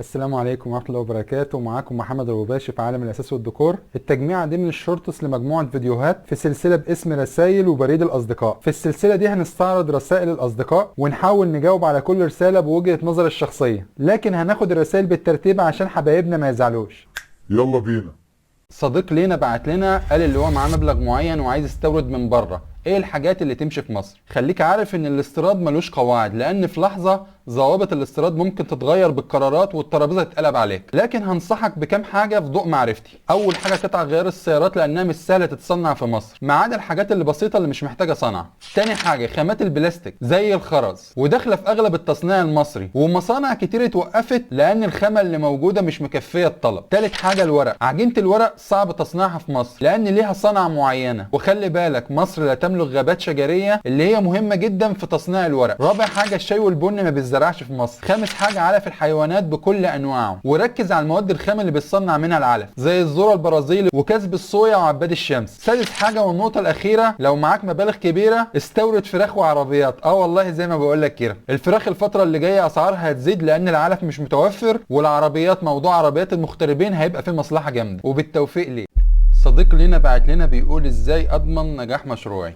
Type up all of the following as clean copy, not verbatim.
السلام عليكم ورحمة الله وبركاته. معاكم محمد الغباشي في عالم الأثاث والديكور. التجميعة دي من ال shorts لمجموعة فيديوهات في سلسلة باسم رسائل وبريد الأصدقاء. في السلسلة دي هنستعرض رسائل الأصدقاء ونحاول نجاوب على كل رسالة بوجهة نظر الشخصية، لكن هناخد الرسائل بالترتيب عشان حبايبنا ما يزعلوش. يلا بينا. صديق لينا بعت لنا قال اللي هو معاه مبلغ معين وعايز يستورد من بره، ايه الحاجات اللي تمشي في مصر؟ خليك عارف ان الاستيراد ملوش قواعد، لان في لحظة ضوابط الاستيراد ممكن تتغير بالقرارات والترابيزه تتقلب عليك. لكن هنصحك بكام حاجة في ضوء معرفتي. اول حاجة قطع غيار السيارات، لانها مش سهلة تتصنع في مصر، ما عدا الحاجات اللي بسيطة اللي مش محتاجه صنعه. تاني حاجة خامات البلاستيك زي الخرز، وداخله في اغلب التصنيع المصري، ومصانع كتير اتوقفت لان الخامة اللي موجودة مش مكفيه الطلب. تالت حاجة الورق، عجينه الورق صعب تصنيعها في مصر لان ليها صنعه معينة، وخلي بالك مصر لا تملك غابات شجريه اللي هي مهمة جدا في تصنيع الورق. رابع حاجة الشاي والبن ما بيتزرعش في مصر. خامس حاجة علف الحيوانات بكل انواعه، وركز على المواد الخام اللي بيتصنع منها العلف زي الذرة البرازيلي وكسب الصويا وعباد الشمس. سادس حاجة والنقطة الاخيرة، لو معاك مبالغ كبيرة استورد فراخ وعربيات. والله زي ما بقول لك كده، الفراخ الفترة اللي جاية اسعارها هتزيد لان العلف مش متوفر، والعربيات موضوع عربيات المغتربين هيبقى فيه مصلحة جامدة، وبالتوفيق ليه. صديق لينا بعت لنا بيقول ازاي اضمن نجاح مشروعي؟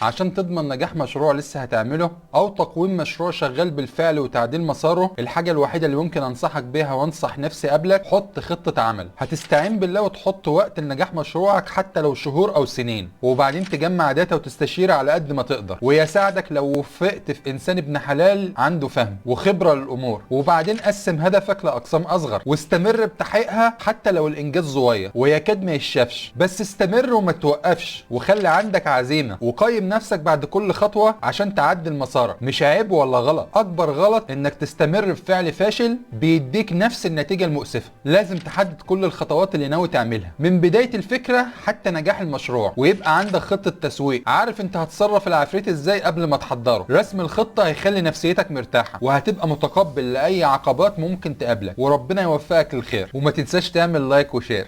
عشان تضمن نجاح مشروع لسه هتعمله او تقويم مشروع شغال بالفعل وتعديل مساره، الحاجة الوحيدة اللي ممكن انصحك بيها وانصح نفسي قبلك، حط خطة عمل. هتستعين بالله وتحط وقت لنجاح مشروعك حتى لو شهور او سنين، وبعدين تجمع data وتستشير على قد ما تقدر، ويساعدك لو وفقت في انسان ابن حلال عنده فهم وخبرة للامور. وبعدين قسم هدفك لاقسام اصغر واستمر بتحقيقها حتى لو الانجاز صغير ويكاد ما يتشافش، بس استمر وما توقفش، وخلي عندك عزيمة، وقيم نفسك بعد كل خطوة عشان تعدل مسارك. مش عيب ولا غلط، اكبر غلط انك تستمر في فعل فاشل بيديك نفس النتيجة المؤسفة. لازم تحدد كل الخطوات اللي ناوي تعملها من بداية الفكرة حتى نجاح المشروع، ويبقى عندك خطة تسويق، عارف انت هتصرف العفريت ازاي قبل ما تحضره. رسم الخطة هيخلي نفسيتك مرتاحة وهتبقى متقبل لأي عقبات ممكن تقابلك، وربنا يوفقك للخير. وما تنساش تعمل like و share.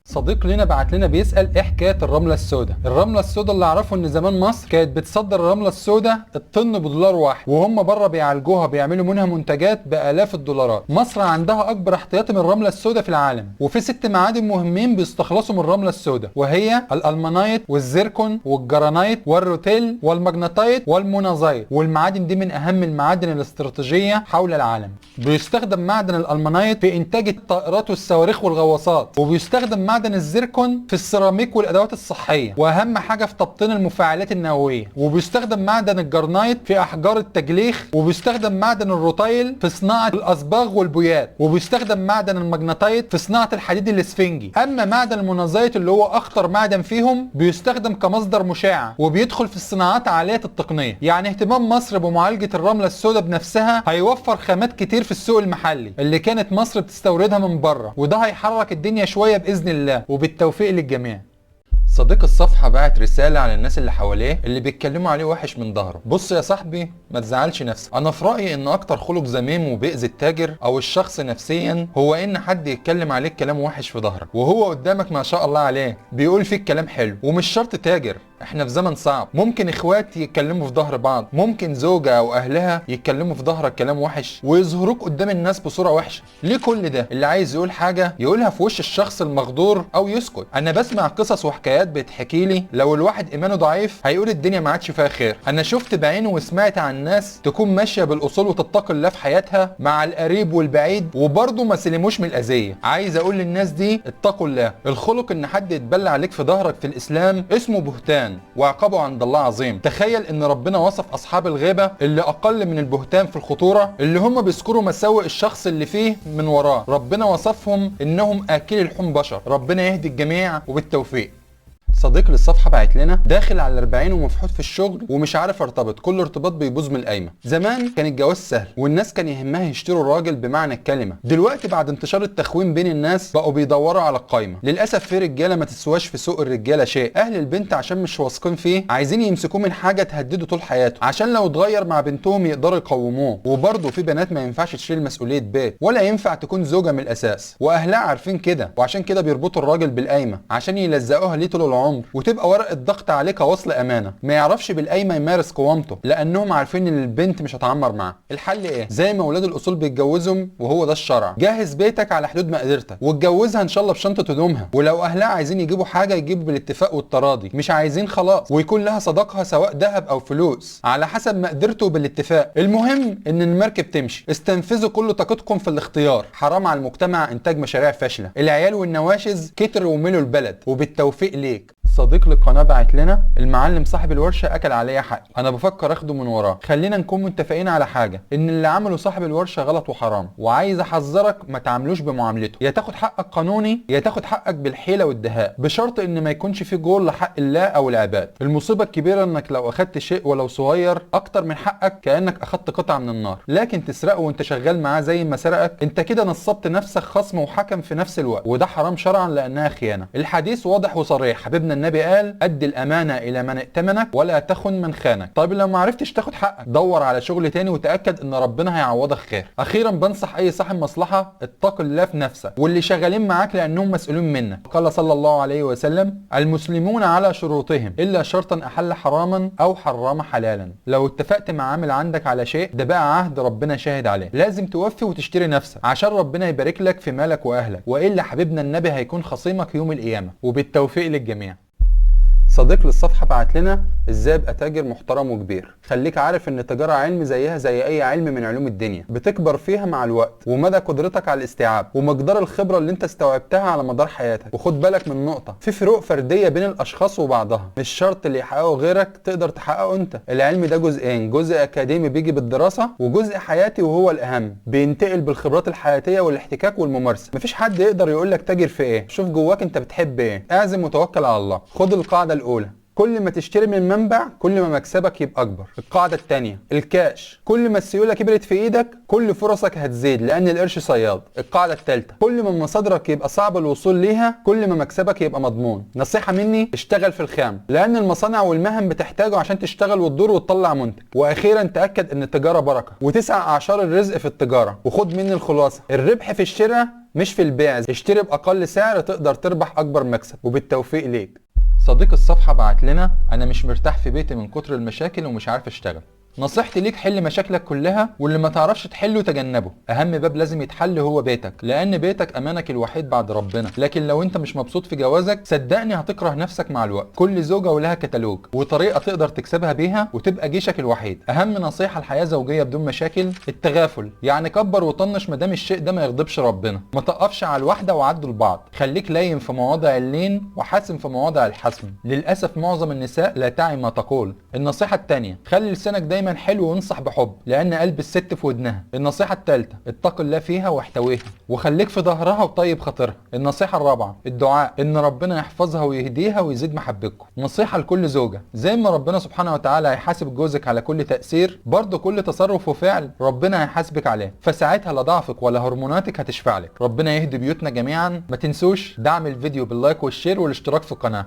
صديق لنا بعت لنا بيسأل ايه حكاية الرملة السوداء؟ الرملة السوداء اللي اعرفه ان زمان مصر كانت بتصدر الرملة السوداء الطن بدولار واحد، وهم بره بيعالجوها بيعملوا منها منتجات بالاف الدولارات. مصر عندها اكبر احتياطي من الرملة السوداء في العالم، وفي 6 معادن مهمين بيستخلصوا من الرملة السوداء، وهي الالمانايت والزيركون والجرانايت والروتيل والمغناطيت والمونازايت. والمعادن دي من اهم المعادن الاستراتيجية حول العالم. بيستخدم معدن الالمانايت في انتاج الطائرات والصواريخ والغواصات، وبيستخدم معدن الزيركون في السيراميك والادوات الصحية، واهم حاجة في تبطين المفاعلات النووية. وبيستخدم معدن الجرنايت في احجار التجليخ، وبيستخدم معدن الروتايل في صناعة الاصباغ والبويات، وبيستخدم معدن المغناطيت في صناعة الحديد الاسفنجي. اما معدن المونازايت اللي هو اخطر معدن فيهم بيستخدم كمصدر مشع وبيدخل في الصناعات عالية التقنية. يعني اهتمام مصر بمعالجة الرملة السوداء بنفسها هيوفر خامات كتير في السوق المحلي اللي كانت مصر بتستوردها من بره، وده هيحرك الدنيا شوية باذن الله، وبالتوفيق للجميع. صديق الصفحة بعت رسالة على الناس اللي حواليه اللي بيتكلموا عليه وحش من ظهره. بص يا صاحبي، ما تزعلش نفسك. انا في رأيي ان اكتر خلق ذميم وبيأذي التاجر او الشخص نفسيا هو ان حد يتكلم عليك كلام وحش في ظهرك وهو قدامك ما شاء الله عليه بيقول فيك كلام حلو. ومش شرط تاجر، احنا في زمن صعب، ممكن اخوات يتكلموا في ظهر بعض، ممكن زوجة او اهلها يتكلموا في ظهرك كلام وحش ويظهروك قدام الناس بصورة وحشة. ليه كل ده؟ اللي عايز يقول حاجة يقولها في وش الشخص المغدور او يسكت. انا بسمع قصص وحكايات بتحكي لي لو الواحد ايمانه ضعيف هيقول الدنيا ما عادش فيها خير. انا شفت بعيني وسمعت عن ناس تكون ماشية بالاصول وتتقي الله في حياتها مع القريب والبعيد وبرضه ما سلموش من الاذية. عايز اقول للناس دي اتقوا الله. الخلق ان حد يتبلى عليك في ظهرك في الاسلام اسمه بهتان، وعقابه عند الله عظيم. تخيل ان ربنا وصف اصحاب الغيبة اللي اقل من البهتان في الخطورة، اللي هم بيذكروا مساوئ الشخص اللي فيه من وراه، ربنا وصفهم انهم اكلي لحوم بشر. ربنا يهدي الجميع وبالتوفيق. صديق للصفحه بعت لنا داخل على 40 ومفحوط في الشغل ومش عارف ارتبط، كل ارتباط بيبوظ من القايمة. زمان كان الجواز سهل والناس كان يهمها يشتروا الراجل بمعنى الكلمة، دلوقتي بعد انتشار التخوين بين الناس بقوا بيدوروا على القايمة. للاسف في رجاله ما تسواش في سوق الرجالة شيء، اهل البنت عشان مش واثقين فيه عايزين يمسكوه من حاجة تهدده طول حياته عشان لو اتغير مع بنتهم يقدروا يقوموه. وبرضه في بنات ما ينفعش تشيل مسؤولية بيت ولا ينفع تكون زوجه من الاساس، واهلها عارفين كده، وعشان كده بيربطوا الراجل بالقايمه عشان يلزقوها ليه طول العمر. العمر، وتبقى ورقة ضغط عليه كوصل امانه، ما يعرفش بالقايمه يمارس قوامته لانهم عارفين ان البنت مش هتعمر معاه. الحل ايه؟ زي ما اولاد الاصول بيتجوزهم وهو ده الشرع، جهز بيتك على حدود مقدرتك واتجوزها ان شاء الله بشنطه هدومها، ولو اهلها عايزين يجيبوا حاجة يجيبوا بالاتفاق والتراضي، مش عايزين خلاص، ويكون لها صداقها سواء ذهب او فلوس على حسب مقدرته بالاتفاق. المهم ان المركب تمشي. استنفذوا كل طاقتكم في الاختيار، حرام على المجتمع انتاج مشاريع فاشلة، العيال والنواشز كتروا وملوا البلد، وبالتوفيق ليك. صديق للقناة بعت لنا: المعلم صاحب الورشة اكل عليا حقي، انا بفكر اخده من وراه. خلينا نكون متفقين على حاجة، ان اللي عمله صاحب الورشة غلط وحرام، وعايز احذرك ما تعاملوش بمعاملته، يا تاخد حقك قانوني يا تاخد حقك بالحيله والدهاء، بشرط ان ما يكونش في جور لحق الله او العباد. المصيبة الكبيرة انك لو اخدت شيء ولو صغير اكتر من حقك كانك اخدت قطعه من النار، لكن تسرقه وانت شغال معاه زي ما سرقك، انت كده نصبت نفسك خصم وحكم في نفس الوقت، وده حرام شرعا لانها خيانة. الحديث واضح وصريح، حبيبنا النبي قال: أدي الأمانة إلى من ائتمنك ولا تخن من خانك. طيب لو ما عرفتش تاخد حقك دور على شغل تاني وتأكد إن ربنا هيعوضك خير. أخيرا بنصح أي صاحب مصلحة، اتق الله في نفسك واللي شغالين معاك لأنهم مسؤولين منك. قال صلى الله عليه وسلم: المسلمون على شروطهم إلا شرطا أحل حراما أو حرم حلالا. لو اتفقت مع عامل عندك على شيء ده بقى عهد ربنا شاهد عليه، لازم توفي وتشتري نفسك عشان ربنا يبارك لك في مالك وأهلك، وإلا حبيبنا النبي هيكون خصيمك يوم القيامة. وبالتوفيق للجميع. صديق للصفحة بعت لنا: ازاي ابقى تاجر محترم وكبير؟ خليك عارف ان التجارة علم زيها زي اي علم من علوم الدنيا، بتكبر فيها مع الوقت ومدى قدرتك على الاستيعاب ومقدار الخبرة اللي انت استوعبتها على مدار حياتك. وخد بالك من نقطة، في فروق فردية بين الاشخاص وبعضها، مش شرط اللي يحققه غيرك تقدر تحققه انت. العلم ده جزئين، جزء اكاديمي بيجي بالدراسة وجزء حياتي وهو الاهم، بينتقل بالخبرات الحياتية والاحتكاك والممارسة. مفيش حد يقدر يقول لك تاجر في ايه، شوف جواك انت بتحب ايه، اعزم وتوكل على الله. خد القاعدة الأولى، كل ما تشتري من منبع كل ما مكسبك يبقى أكبر. القاعدة الثانية، الكاش، كل ما السيولة كبرت في إيدك كل فرصك هتزيد لأن القرش صياد. القاعدة الثالثة، كل ما مصادرك يبقى صعب الوصول ليها كل ما مكسبك يبقى مضمون. نصيحة مني، اشتغل في الخام لأن المصانع والمهن بتحتاجه عشان تشتغل وتدور وتطلع منتج. وأخيرا تأكد إن التجارة بركة وتسع أعشار الرزق في التجارة. وخد مني الخلاصة، الربح في الشراء مش في البيع، اشتري بأقل سعر تقدر تربح أكبر مكسب. وبالتوفيق ليك. صديق الصفحة بعت لنا: أنا مش مرتاح في بيتي من كتر المشاكل ومش عارف أشتغل. نصيحتي ليك، حل مشاكلك كلها واللي ما تعرفش تحله تجنبه. اهم باب لازم يتحل هو بيتك، لان بيتك امانك الوحيد بعد ربنا. لكن لو انت مش مبسوط في جوازك صدقني هتكره نفسك مع الوقت. كل زوجة ولها كتالوج وطريقة تقدر تكسبها بيها وتبقى جيشك الوحيد. اهم نصيحة الحياة زوجية بدون مشاكل التغافل، يعني كبر وطنش ما دام الشيء ده ما يغضبش ربنا. ما تقفش على الواحدة وعدوا لبعض، خليك لين في مواضع اللين وحاسم في مواضع الحسم. للاسف معظم النساء لا تعي ما تقول. النصيحة الثانية، خلي لسانك دايما حلو وانصح بحب لان قلب الست في ودنها. النصيحة الثالثة، اتق الله فيها واحتويها وخليك في ظهرها وطيب خاطرها. النصيحة الرابعة، الدعاء ان ربنا يحفظها ويهديها ويزيد محبتكم. نصيحة لكل زوجه، زي ما ربنا سبحانه وتعالى هيحاسب جوزك على كل تاثير، برضه كل تصرف وفعل ربنا هيحاسبك عليه، فساعتها لا ضعفك ولا هرموناتك هتشفع لك. ربنا يهدي بيوتنا جميعا. ما تنسوش دعم الفيديو بال like وال share والاشتراك في القناة.